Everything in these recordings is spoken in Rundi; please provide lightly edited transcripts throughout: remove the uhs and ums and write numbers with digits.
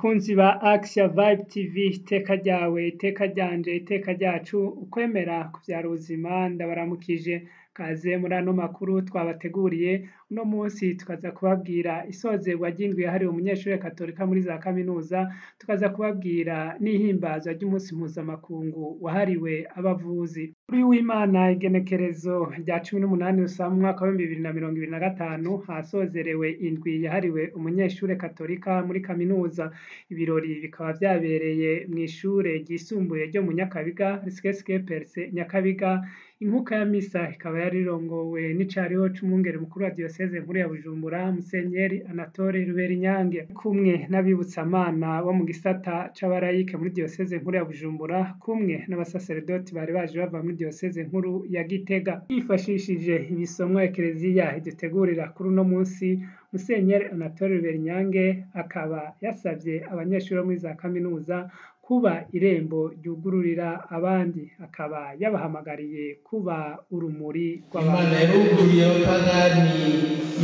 Bakunzi ba Axia Vibe TV, iteka ryawe, iteka ryanje, iteka ryacu, ukwemera kuvyara ubuzima, ndabaramukije. Kaze muri ano makuru twabateguriye. Uno munsi tukaza kubabwira isozerwa ry'indwi yahariwe umunyeshure katolika muri za kaminuza, tukaza kubabwira n'ihimbazwa ry'umunsi mpuzamakungu wahariwe abavuzi. Kuri w'Imana igenekerezo rya 18 Rusama umwaka wa 2025 hasozerewe indwi yahariwe umunyeshure katolika muri kaminuza. Ibirori bikaba vyabereye mw'ishure ryisumbuye ryo mu Nyakabiga, Lycée Perse Nyakabiga. Inkuka ya misa ikaba yarirongowe n'icariho c'umwungere mukuru wa diyoseze nkuru ya Bujumbura, Musenyeri Anatole Ruberinyange, kumwe n'abibutsamana bo mu gisata c'abarayike muri diyoseze nkuru ya Bujumbura, kumwe n'abasaseredoti bari baje bava muri diyoseze nkuru ya Gitega. Yifashishije ibisomwa Ekereziya idutegurira kuri uno munsi, Musenyeri Anatole Ruberinyange akaba yasavye abanyeshure bo muri za kaminuza kuba irembo ryugururira abandi, akaba yabahamagariye kuba urumuri Imana rw'abandi. Yaruguriye abapagani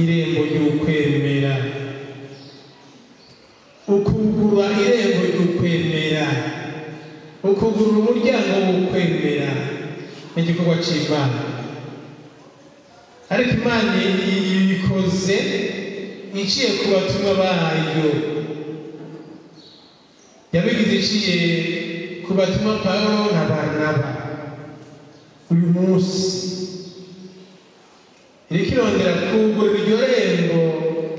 irembo ry'ukwemera. Ukugura irembo ry'ukwemera, ukugurura umuryango w'ukwemera ni igikorwa c'Imana, ariko Imana ibikoze iciye ku batumwa bayo. Yabigize iciye ku batumwa Pawulo na Barinaba. Uyu munsi iriko irongera kugurura iryo rembo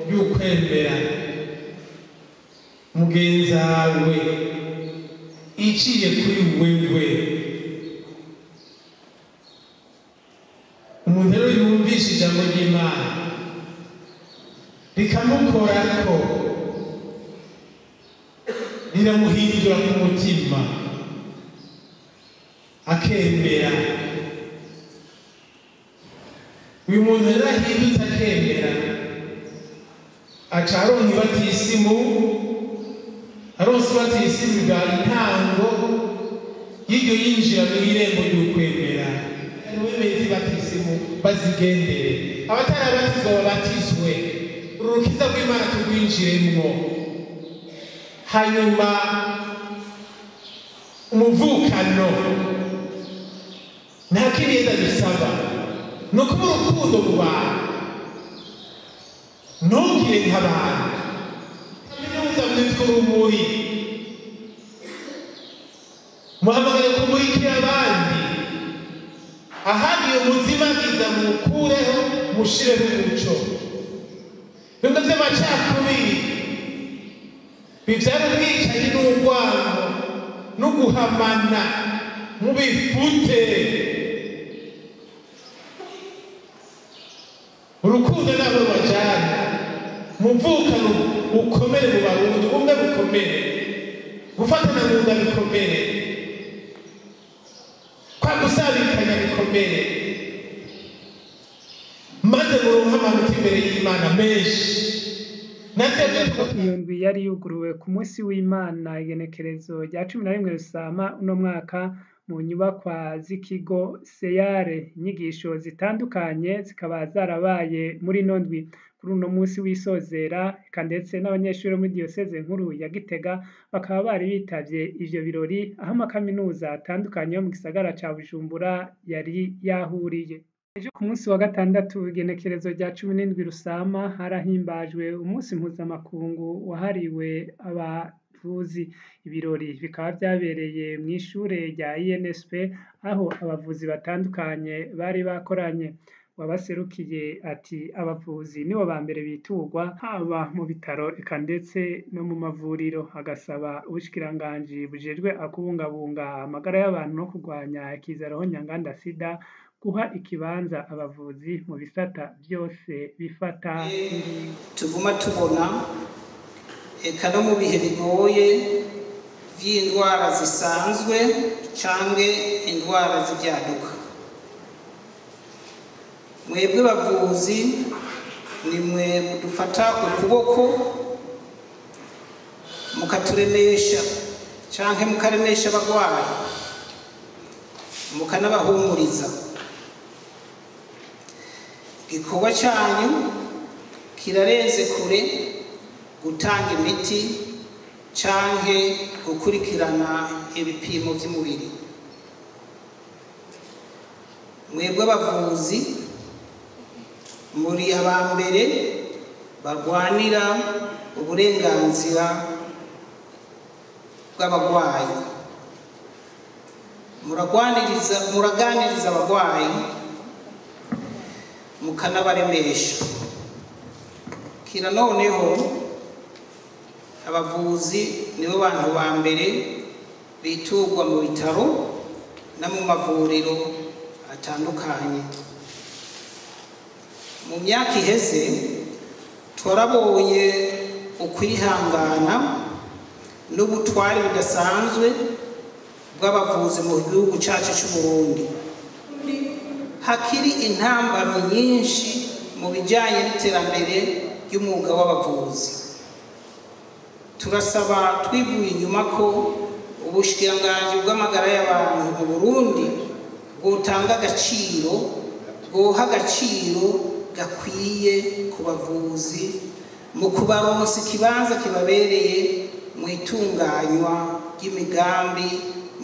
ry'ukwemera mugenzawe iciye kuri wewe. Umuntu rero yumvishe ijambo ry'Imana rikamukorako, riramuhindura ku mutima, akemera. Uyu muntu rero ahindutse akemera, aca aronka ibatisimu. Aronse ibatisimu bwa intango y'iryo yinjira mu irembo ry'ukwemera. Wemeye ibatisimu bazigendere, abatarabatizwa babatizwe, urukiza rw'Imana turwinjiremwo. Hanyuma umuvukano nta kindi dusaba, ni ukuba urukundo mu bantu. Ntugire nk'abantu. Kaminuza mwitwa urumuri, muhamagare kumurikira abandi. Ahandi umuzimagiza mukureho, mushireho umuco. Bimwe vy'amacakubiri bivyara ubwicanyi n'urwango no guhamana, mubifute. Urukundo nabo rubajana, muvukano bukomere mu Barundi, ubumwe bukomere, gufatana mu nda bikomere, kwa gusabikanya bikomere, maze muronke amanota imbere y'Imana menshi. Natwebwe Iyo ndwi yari yuguruwe ku munsi w'Imana igenekerezo rya 11 Rusama uno mwaka mu nyubakwa z'ikigo Seyare. Inyigisho zitandukanye zikaba zarabaye muri ino ndwi. Kuri uno munsi w'isozera, eka ndetse n'abanyeshure bo muri diyoseze nkuru ya Gitega bakaba bari bitavye ivyo birori, aho amakaminuza atandukanye yo mu gisagara ca Bujumbura yari yahuriye. Ejo ku munsi wa gatandatu igenekerezo rya 17 Rusama harahimbajwe umunsi mpuzamakungu wahariwe abavuzi. Ibirori bikaba vyabereye mw'ishure rya INSP, aho abavuzi batandukanye bari bakoranye. Uwabaserukiye ati: "Abavuzi nibo ba mbere biturwa haba mu bitaro eka ndetse no mu mavuriro." Agasaba ubushikiranganji bujejwe kubungabunga amagara y'abantu no kurwanya ikiza rohonyanganda sida guha ikibanza abavuzi mu bisata vyose bifata ingingo. Tuguma tubona eka no mu bihe bigoye vy'indwara zisanzwe canke indwara z'ivyaduka, mwebwe bavuzi nimwe mudufata ukuboko, mukaturemesha canke mukaremesha abagwayi, mukanabahumuriza. Igikorwa cyanyu kirarenze kure gutanga imiti. Canke gukurikirana ibipimo vy'umubiri. Mwebwe abavuzi muri aba mbere barwanira uburenganzira bw'abagwayi. Muragwaniriza, muraganiriza abagwayi, mukanabaremesha. Kira noneho abavuzi nibo bantu ba mbere biturwa mu bitaro no mu mavuriro atandukanye. Mu myaka iheze twarabonye ukwihangana n'ubutwari budasanzwe bw'abavuzi mu gihugu cyacu cy'u Burundi. Hakiri intambamyi nyinshi mu bijyanye n'iterambere ry'umwuga w'abavuzi. Turasaba twivuye inyuma ko ubushikiranganji bw'amagara y'abantu mu Burundi bwotanga agaciro, bwoha agaciro gakwiye ku bavuzi mu kubaronsa ikibanza kibabereye mu itunganywa ry'imigambi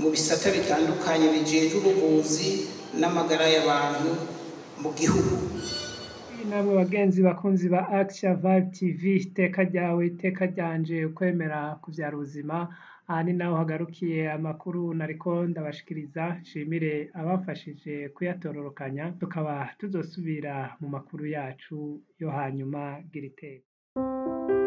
mu bisata bitandukanye bijejwe ubuvuzi n'amagara y'abantu mu gihugu. Namwe bagenzi bakunzi ba Action Vibe TV, iteka ryawe, iteka ryanje, ukwemera kuvyara ubuzima. Aha ni naho hagarukiye amakuru nariko ndabashikiriza. Nshimire abafashije kuyatororokanya, tukaba tuzosubira mu makuru yacu yo hanyuma. Gira iteka.